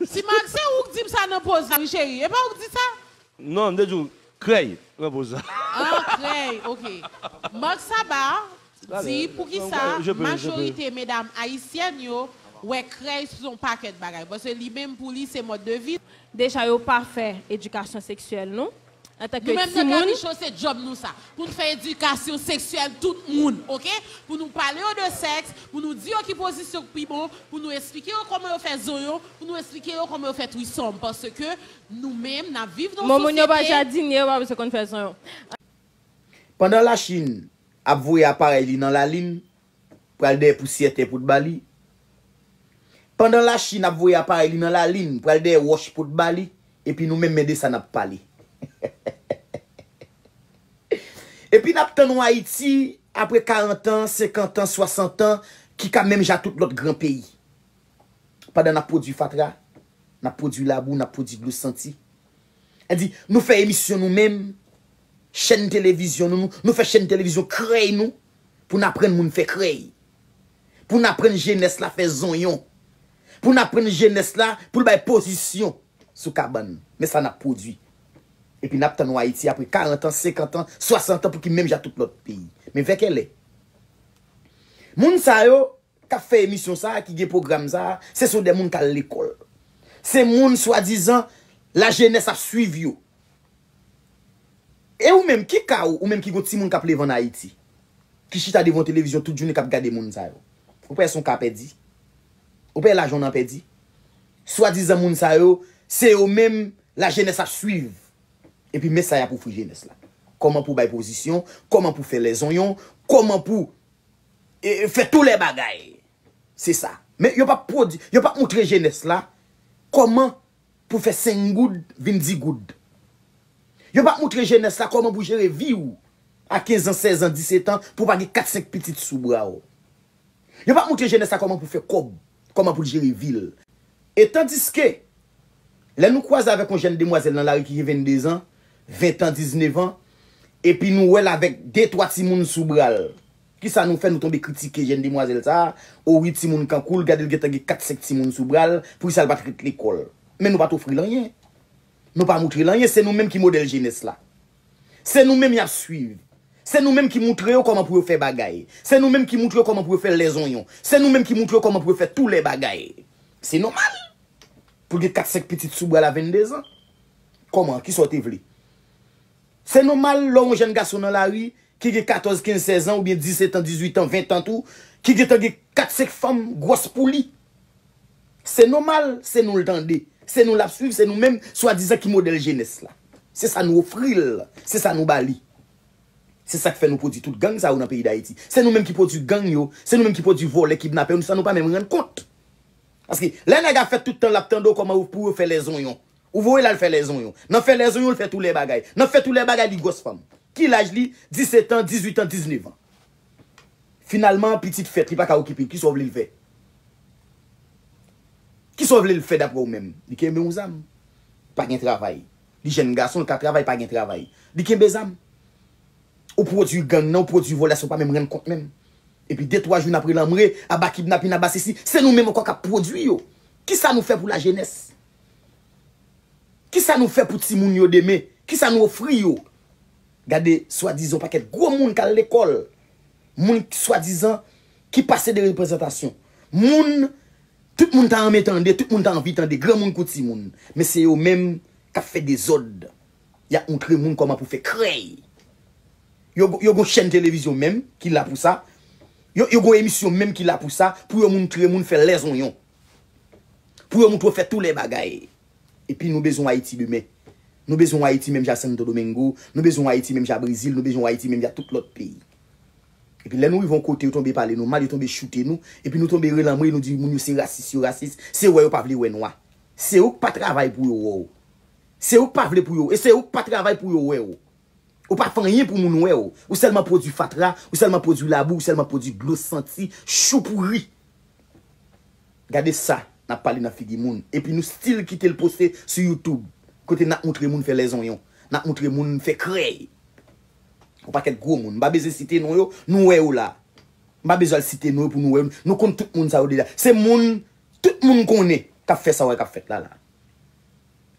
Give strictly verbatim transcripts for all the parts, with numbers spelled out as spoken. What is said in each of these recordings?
Ti Mak, se ou k di m sa nan poz la, wi, cheri. E pa ou k di sa? Non, m te di w, krèy, nan poz la. Ah, krèy, ok. Mak Saba di poukisa majorite medam ayisyèn yo wè krèy sou yon pakèt bagay. Paske li menm pou li se mòd de vi. Deja yo pa fè edikasyon seksyèl nou. Antanke Nou menm nan timoun, Gaby Show se djòb nou sa. Pou nou fè edikasyon seksyèl tout moun, ok? Pou nou pale yo de sèks, pou nou di yo ki pozisyon k pi bon, pou nou esplike yo kòman yo fè zonyon, pou nou esplike yo kòman yo fè trisòm. Paske nou menm, n ap viv nan yon bon, moun yo pa sosyete. Jadinye, yo pa bezwen konn fè zonyon. Pandan Lachin ap voye aparèy li nan Lalin, pral dèyè pousyè tè pou t ba li. Pandan Lachin ap voye aparèy li nan Lalin, pral dèyè wòch pou t ba li, epi nou menm men de sa n ap pale. Epi n ap tann yon Ayiti, apre karant an, senkant an, swasant an, ki ka menm jan tout lòt gran peyi. Pandan n ap pwodui fatra, n ap pwodui labou, n ap pwodui dlo santi. Sa di, nou fè emisyon nou menm, chèn televizyon nou, nou, nou fè chèn televizyon krèy nou, pou n aprann moun fè krèy. Pou n aprann jenès la fè zonyon. Pou n aprann jenès la pou l bay pozisyon sou kabann. Men sa n ap pwodui. Epi n ap tann yon Ayiti apre karant an, senkant an, swasant an pou ki menm jan tout lòt peyi. Men vè kèlè. Moun sa yo k ap fè emisyon sa a, ki gen pwogram sa a, se son de moun k al lekòl. Se moun swadizan lajenès ap swiv yo. E ou menm, ki ka ou, ou menm ki gon timoun k ap leve ann Ayiti, ki chita devan yon televizyon tout jounen k ap gade moun sa yo? Ou pa wè se yon ka pèdi? Ou pa wè lajan w nan pèdi? Swadizan moun sa yo, se yo menm lajenès ap swiv. Epi men sa y ap ofri jenès la. Kòman pou bay pozisyon, kòman pou fè lèzonyon, kòman pou e, e, fè tou lè bagay. Se sa. Men yo p ap pwodui, yo p ap moutre jenès la kòman pou fè senk goud vin dis goud. Yo p ap moutre jenès la kòman pou jere vi w a kenz an, sèz an, disèt an, pou w pa gen kat senk pitit sou bra w. Yo p ap moutre jenès la kòman pou fè kòb, kòman pou l jere vi l. E tandiske, lè nou kwaze avèk yon jèn demwazèl nan lari ki gen venndezan, ventan, diznevan, epi nou wè l avèk de, twa timoun sou bra l, kisa nou fè? Nou tonbe kritike jèn demwazèl sa a. O wi, timoun kankou l, gade l gentan gen kat, senk timoun sou bra l, poukisa l pa t ret lekòl? Men nou pa t ofri l anyen. Nou pa moutre l anyen, se nou menm ki modèl jenès la. Se nou menm y ap swiv. Se nou menm ki moutre yo kòman pou yo fè bagay. Se nou menm ki moutre yo kòman pou yo fè lèzonyon. Se nou menm ki moutre yo kòman pou yo fè tou lè bagay. Se nòmal. Pou l gen kat, senk pitit sou bra l a venndezan. Kòman? Kisa w te vle? Se nòmal lè w yon jèn gason nan lari, ki gen katòz, kenz, sèz an, oubyen disèt an, dizuit an, ventan tou, ki gentan gen kat, senk fanm gwòs pou li. Se nòmal, se nou l tande. Se nou l ap swiv, se nou menm, swadizan ki modèl jenès la. Se sa nou ofri l, se sa nou ba li. Se sa k fè nou pwodui tout gang sa yo nan peyi Dayiti. Se nou menm ki pwodui gang yo, se nou menm ki pwodui vòlè, kidnapè yo, sa nou pa menm rann kont. Paske lè nèg la fè tout tan l ap tande w kòman pou yo fè lèzonyon. Ou voye l al fè lèzonyon. Nan fè lèzonyon, l fè tou lè bagay. Nan fè tou lè bagay, li gwòs fanm. Ki laj li? Disèt an, dizuit an, diznevan. Finalman, pitit fèt, li pa ka okipe l. Kisa w vle l fè? Kisa w vle l fè daprè w menm? Li kenbe yon zam. Pa gen travay. Li jèn gason, l ka travay, pa gen travay. Li kenbe zam. Ou pwodui gang nan, ou pwodui vòlè, sa w pa menm rann kont menm. Epi de, twa jou n ap rele anmwe, aba kidnapin, aba sesi. Se nou menm ankò k ap pwodui yo. Kisa nou fè pou lajenès? Kisa nou fè pou timoun yo demen? Kisa nou ofri yo? Gade swadizan yon pakèt gwo moun k al lekòl. Moun swadizan ki pase de reprezantasyon. Moun tout moun ta renmen tande, tout moun ta anvi tande, granmoun kou timoun. Men se yo menm k ap fè dezòd. Y ap moutre moun kòman pou fè krèy. Yo, yo gon chèn televizyon menm ki la pou sa. Yo, yo gon emisyon menm ki la pou sa, pou yo moutre moun fè lèzonyon. Pou yo moutre w fè tou lè bagay. Epi nou bezwen Ayiti demen. Nou bezwen Ayiti menm jan Santo Domingo, nou bezwen Ayiti menm jan Brezil, nou bezwen Ayiti menm jan tout lòt peyi. Epi lè nou rive yon kote, yo tonbe pale nou mal, yo tonbe choute nou, epi nou tonbe rele anmwe, nou di moun yo se rasis, yo rasis, se wè yo pa vle wè nwa. Se ou k pa travay pou yo wè w. Se ou k pa vle pou yo, e se ou k pa travay pou yo wè w. Ou pa fè anyen pou moun wè w. Ou sèlman pwodui fatra, ou sèlman pwodui labou, ou sèlman pwodui dlo santi, chou pouri. Gade sa n ap pale nan figi moun. Epi nou still kite l poste sou YouTube. Kote n ap moutre moun fè lèzonyon. N ap moutre moun fè krèy. Yon pakèt gwo moun. M pa bezwen site non yo, nou wè yo la. M pa bezwen al site non yo pou nou wè yo. Nou konn tout moun sa yo deja. Se moun, tout moun konnen. k ap fè sa w wè k ap fèt la la.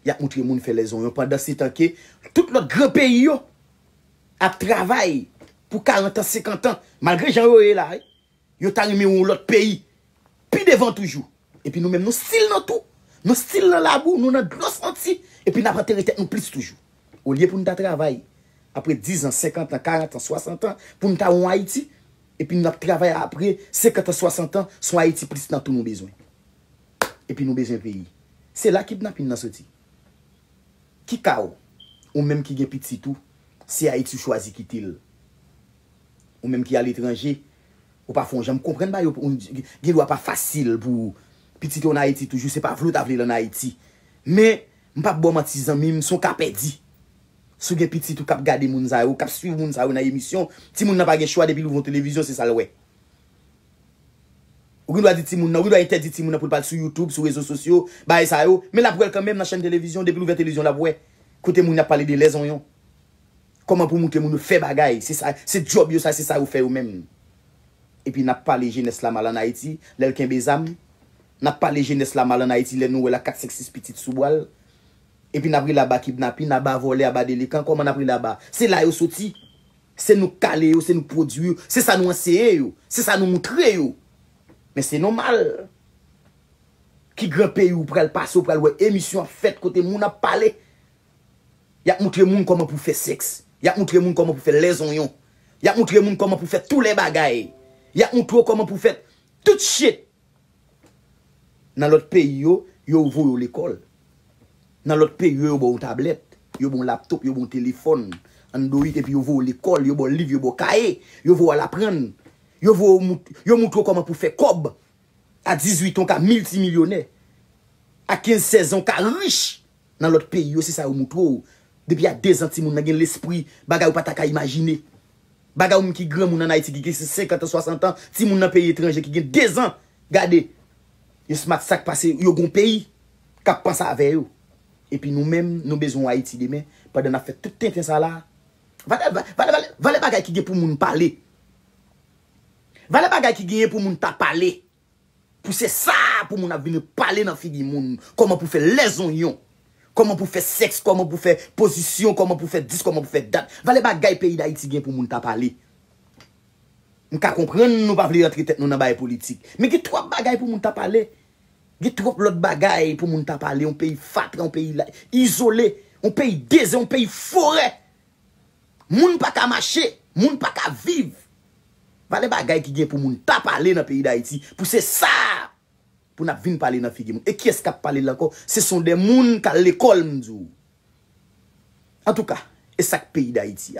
Y ap moutre moun fè lèzonyon pandan se tan ke tout lòt gran peyi yo ap travay pou karant an, senkant an, malgre jan yo ye la, wi. Yo ta renmen yon lòt peyi pi devan toujou. Epi nou menm, nou still nan tou. Nou still nan labou, nou nan dlo santi. Epi n ap antere tèt nou plis toujou. Olye pou n ta travay apre diz an, senkant an, karant an, swasant an, pou n ta yon Ayiti, epi n ap travay apre senkant an, swasant an, se yon Ayiti plis nan tou nou bezwen. Epi nou bezwen peyi. Se la kidnapin nan soti. Ki ka w? Ou menm ki gen pitit ou, se Ayiti w chwazi kite l. Ou menm ki aletranje, ou pa fè yon jan. M konprann ba yo, gen dwa pa fasil pou pitit ou ann Ayiti toujou, se pa vle w ta vle l ann Ayiti. Men, m p ap ba w manti zanmi m, se yon ka pèdi. Si w gen pitit ou k ap gade moun sa yo, k ap swiv moun sa yo nan emisyon, timoun nan pa gen chwa, depi l ouvri yon televizyon, se sa l wè. Ou gen dwa di timoun nan, ou gen dwa entèdi timoun nan pou l pa al sou YouTube, sou rezo sosyo, bagay sa yo. Men l ap wè l kanmenm nan chèn televizyon, depi l ouvè televizyon, l ap wè. Kote moun ap pale de lèzonyon. Kòman pou moutre moun yo fè bagay. Se sa, se djòb yo sa, se sa yo fè yo menm. Epi n ap pale jenès la mal ann Ayiti, lè l kenbe zam. N ap pale jenès la mal ann Ayiti, lè nou wè l ak kat, senk, sis pitit sou bra l. Epi n ap rele aba kidnapin, aba vòlè, aba delekan, kòman n ap rele aba? Se la yo soti. Se nou k kale yo, se nou k pwodui yo, se sa nou anseye yo, se sa nou moutre yo. Men se nòmal. Ki gran peyi ou pral pase, ou pral wè emisyon ap fèt kote moun ap pale. Y ap moutre moun kòman pou fè sèks. Y ap moutre moun kòman pou fè lèzonyon. Y ap moutre moun kòman pou fè tou lè bagay. Y ap moutre w kòman pou fè tout shit. Nan lòt peyi yo, yo voye w lekòl. Nan lòt peyi yo, yo ba w yon tablèt, yo ba w yon laptòp, yo ba w yon telefòn Android, epi yo voye w lekòl, yo ba w liv, yo ba w kaye, yo voye w al aprann. Yo voye w mout-, yo moutre w kòman pou fè kòb. A dizuit an, w ka miltimilyonè. A kenz, sèz an, w ka rich. Nan lòt peyi yo, se sa yo moutre w. Depi a dezan, timoun nan gen lespri, bagay ou pa ta ka imajine. Bagay ou menm ki granmoun ann Ayiti, ki gen senkant an, swasant an, timoun nan peyi etranje ki gen dezan, gade, yo smart sa k pase, yo gon peyi k ap panse avè yo. Epi nou menm, nou bezwen yon Ayiti demen, pandan n ap fè tout tenten sa la. Valè, valè, valè, valè bagay ki gen pou moun pale. Valè bagay ki genyen pou moun ta pale. Pou se sa pou moun ap vin pale nan figi moun. Kòman pou fè lèzonyon. Kòman pou fè sèks, kòman pou fè pozisyon, kòman pou fè dis, kòman pou fè dat. Valè bagay peyi Dayiti gen pou moun ta pale. M ka konprann nou pa vle rantre tèt nou nan bagay politik. Men gen twòp bagay pou moun ta pale. Gen twòp lòt bagay pou moun ta pale. Yon peyi fatra, yon peyi la, izole, yon peyi dezè, yon peyi forè. Moun pa ka mache, moun pa ka viv. Valè bagay ki gen pou moun ta pale nan peyi Dayiti, pou se sa pou n ap vin pale nan figi moun. E kiyès k ap pale l ankò? Se son de moun k al lekòl, m di w. Antouka, e sa k peyi Dayiti.